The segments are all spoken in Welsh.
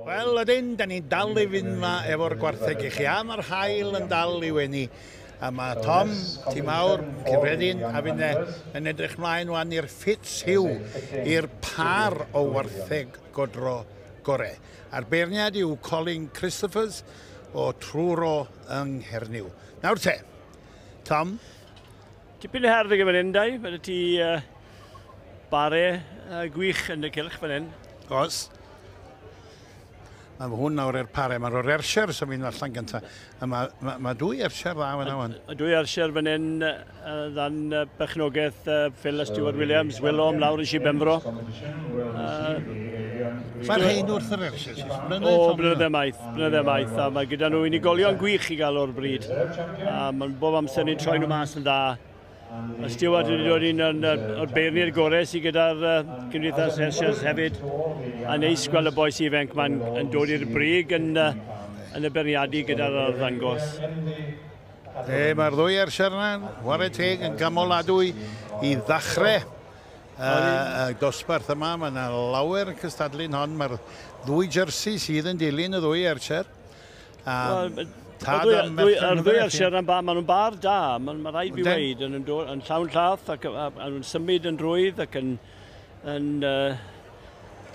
Wel, ydyn, da ni'n dal i fynd yma efo'r gwartheg i chi, a mae'r haul yn dal i wenu. A mae Tom, tîm mawr, cyffredin, a finne yn edrych mlaen wan i'r Fitzhugh, i'r par o wartheg godro gore. A'r beirniad yw Colin Christophers o Truro yng Nghernyw. Nawr te, Tom. Tipyn o her fan hyn, Dai. Mae ti bare gwych yn y cylch fan hyn. Oes. Mae hwn nawr i'r pare, mae'r o'r Ayrshire sy'n mynd allan gyntaf. A mae dwy Ayrshire dda fan hwn. Y dwy Ayrshire fan hyn dan berchnogaeth Phil a Stuart Williams, Willom lawr yn Sir Benfro. Mae'r rhain wrth yr Ayrshire? O, blynydde maith, blynydde maith. A mae gyda nhw unigolion gwych i gael o'r bryd. A mae'n bob amser ni'n troi nhw mas yn dda. A Stuart wedi dod un o'r beirniaid gorau sydd gyda'r Gymdeithas Ayrshires hefyd. A neis gweld y bois ifanc ma'n yn dod i'r brig yn y beirniadu gyda'r arddangos. Mae'r ddwy Ayrshire yna, chwarae teg, yn gamoladwy i ddechrau y dosbarth yma. Mae yna lawer yn cystadlu'n hon. Mae'r ddwy jersey sydd yn dilyn y ddwy Ayrshire. Tad a merch yn ddwy Ayrshire, maen nhw'n bar da, mae'n rhaid fi weid, yn llawn llath ac yn symud yn rwydd ac yn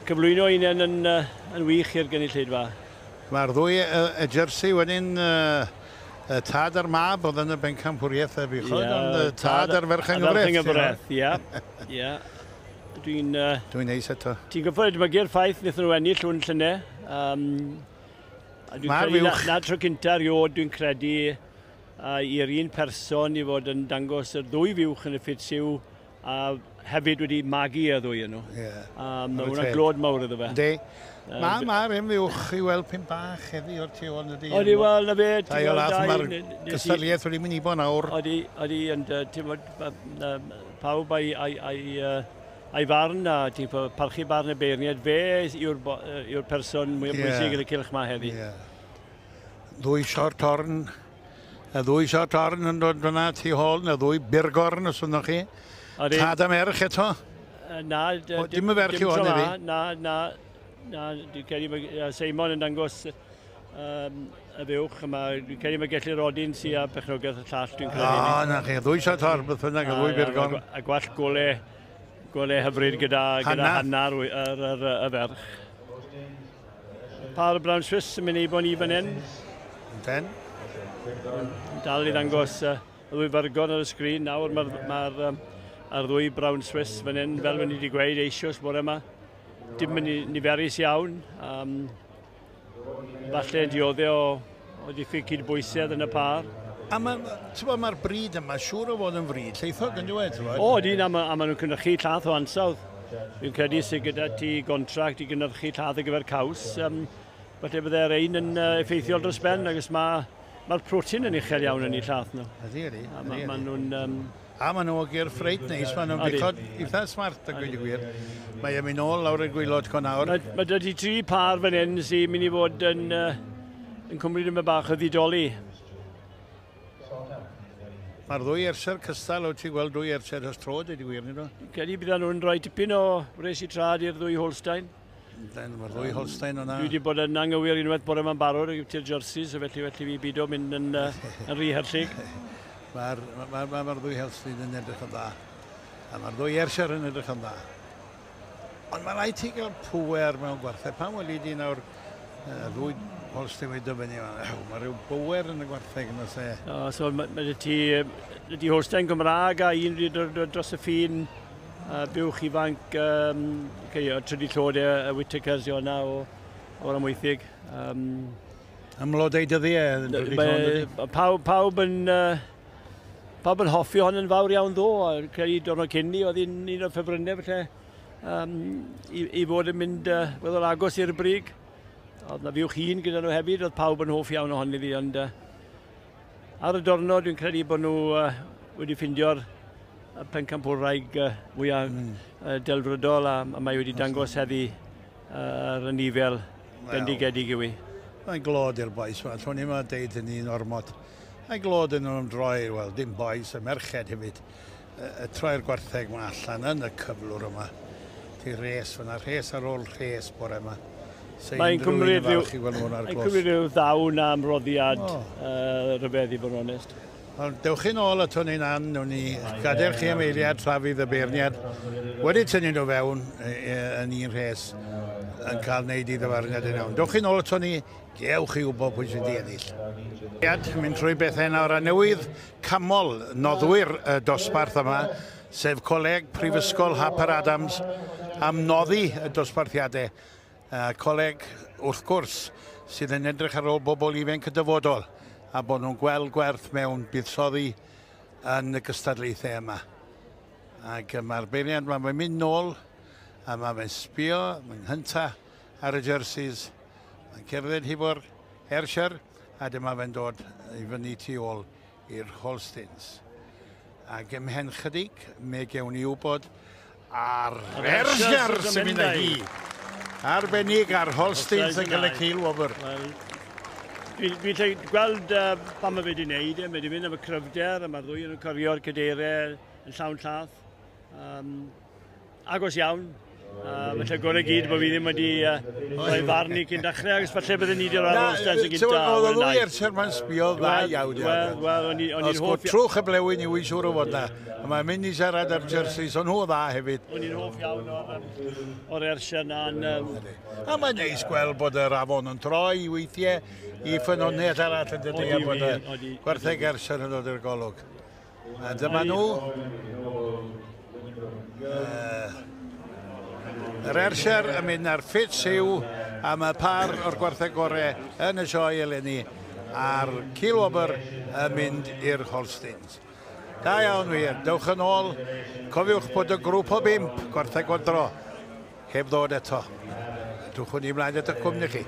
cyflwyno unan yn wych i'r gynulleidfa. Mae'r ddwy y jersey wedyn y tad a'r mab oedd yn y bencampwriaeth y buchod, ond y tad a'r ferch yng Nghyfraith. Ie, ie. Dwi'n neis eto. Ti'n gwybod edmygu'r ffaith wnaethon nhw ennill hwn llynedd. Mae'r fuwch. Na tro cynta erioed dwi'n credu i'r un person i fod yn dangos yr ddwy fuwch yn y Fitzhugh a hefyd wedi magu y ddwy yn nhw. Ie. Mae hwnna'n glod mawr iddo fe. Yndi. Mae'r hen fuwch i weld pyn bach heddi o'r tu ôl ydy. Odi, wel, na fe. Dau o lath, mae'r gystadleuaeth wedi mynd i bo nawr. Odi, odi, ond ti'n bod, pawb a'i farn a ti'n parchu barn y beirniaid, fe yw'r person mwyaf pwysig yn y cylch ma heddi. Ddwy short horn, y ddwy short horn yn dod fyna tu hôl, neu ddwy birgorn os wnewch chi. Tad a merch eto? Na, dim y ferch yw hon heddi? Na, na, na, dwi'n credu mae Seimon yn dangos y fuwch yma. Dwi'n credu mae Gellir Rodin sydd â perchnogaeth y llall, dwi'n credu. O, na chi, ddwy short horn, beth bynnag, y ddwy birgorn. A gwallt gole hyfryd gyda hannar y ferch. Par Brown Swiss yn mynd i bod ni fan hyn. Ten. Dal i ddangos y ddwy fyrgon ar y sgrin nawr. Mae'r ddwy Brown Swiss fan hyn, fel ni wedi gweud eisoes bore yma. Dim yn niferus iawn. Falle yn dioddef o diffyg cydbwysedd yn y par. A mae'r bryd yma siŵr o fod yn fryd lleithog yn dweud, ti'n bod? O, ydy, a maen nhw'n cynhyrchu llath o ansawdd. Dwi'n credu sydd gyda ti gontract i gynhyrchu llath ar gyfer caws. Falle byddai'r ein yn effeithiol dros ben, agos mae'r protein yn uchel iawn yn eu llath nhw. Ydy, ydy. A maen nhw'n... A maen nhw o gyr ffreit neis, maen nhw'n bechod eitha smart a gweud y gwir. Mae e'n mynd nôl lawr y gwaelod co nawr. Mae 'da ti tri par fan hyn sy'n mynd i fod yn cymryd yma bach o ddidoli. Mae'r ddwy Ayrshire cystal, o ti'n gweld dwy Ayrshire ers tro, dweud y gwir, nid o? Credu byddan nhw'n rhoi tipyn o wres i trad i'r ddwy Holstein. Mae'r ddwy Holstein o'na. Dwi wedi bod yn anghywir unwaith bore yma'n barod ag ti'r jerseys, so felly fi bido mynd yn rhy herllig. Mae'r ddwy Holstein yn edrych yn dda. A mae'r ddwy Ayrshire yn edrych yn dda. Ond mae rhaid ti gael pŵer mewn gwartheg. Pan weli di nawr ddwy Holstein wedi dyfynnu, mae rhyw bŵer yn y gwartheg yna se. O, so mae ti Holstein Gymraeg a un wedi dod dros y ffin, buwch ifanc, trydydd llod y Whittakers i o'na o'r Amwythig. Ymlodau dyddiau? Pawb yn hoffi hon yn fawr iawn ddo, a credu diwrnod cyn ni oedd un o'r ffefrynnau felly i fod yn mynd weddol agos i'r brig. Oedd na fuwch hun gyda nhw hefyd, oedd pawb yn hoff iawn ohoni fi, ond ar y diwrnod dwi'n credu bod nhw wedi ffeindio'r pencampwraig mwyaf delfrydol a mae wedi dangos heddi ar y nifel bendigedig yw i. Mae'n glod i'r bois, allwn ni'm deud hynny'n ormod. Mae'n glod yn nhw'n droi, wel, dim bois, y merched hefyd, y troi'r gwartheg yma allan yn y cyflwr yma. Ti res fyna, rhes ar ôl rhes bore yma. Mae'n cymryd rhyw ddawn am roddiad rhyfedd i fod yn onest. Wel, dewch chi'n ôl ato ni'n an, newn ni gadael chi am eiliad tra fydd y beirniad wedi tynnu nhw fewn yn un rhes yn cael wneud i ddyfarniad yn iawn. Dewch chi'n ôl ato ni, gewch chi wybod pwy sydd wedi ennill. Mynd trwy bethau nawr a newydd camol noddwyr y dosbarth yma, sef Coleg Prifysgol Harper Adams, am noddi y dosbarthiadau. Coleg, wrth gwrs, sydd yn edrych ar ôl bobl ifanc y dyfodol a bod nhw'n gweld gwerth mewn buddsoddi yn y gystadlaethau yma. Ac mae'r beirniad, mae'n mynd nôl a mae'n sbio, mae'n hynta ar y jerseys, mae'n cerdded hefo'r Ayrshire a dyma fe'n dod i fyny tu ôl i'r Holsteins. Ac ymhen chydig, me gewn ni wybod ar Ayrshire sy'n mynd â hi. Arbennig ar Holsteins yn cael y cilwobr. Dwi'n gweld pan mae fe wedi wneud e, mae wedi mynd am y cryfder, a mae'r ddwy yn corio'r cadeiriau yn llawn llath. Agos iawn, felly gorau gyd bod fi ddim wedi rhoi farn i cyn dechrau, ac falle byddwn ni wedi rhoi'r Holsteins yn gyntaf. Oedd y ddwy Ayrshire ma'n sbio dda iawn. Wel, o'n i'n hoff... Trwch y blewyn i wy'n siŵr o fod na. A mae'n mynd i siarad ar jerseys, ond nhw dda hefyd. O'n i'n hoff iawn o'r Ayrshire na'n... A mae'n neis gweld bod yr afon yn troi weithiau i ffynhonnell arall yn dydy, a bod y gwartheg Ayrshire yn dod i'r golwg. A dyma nhw. Yr Ayrshire yn mynd ar ffits yw am y par o'r gwartheg gorau yn y sioe eleni a'r cilwobr yn mynd i'r Holsteins. Da iawn wir, dewch yn ôl. Cofiwch bod y grŵp o 5 gwartheg godro heb ddod eto. Dwchwn ni ymlaen at y cwmni chi.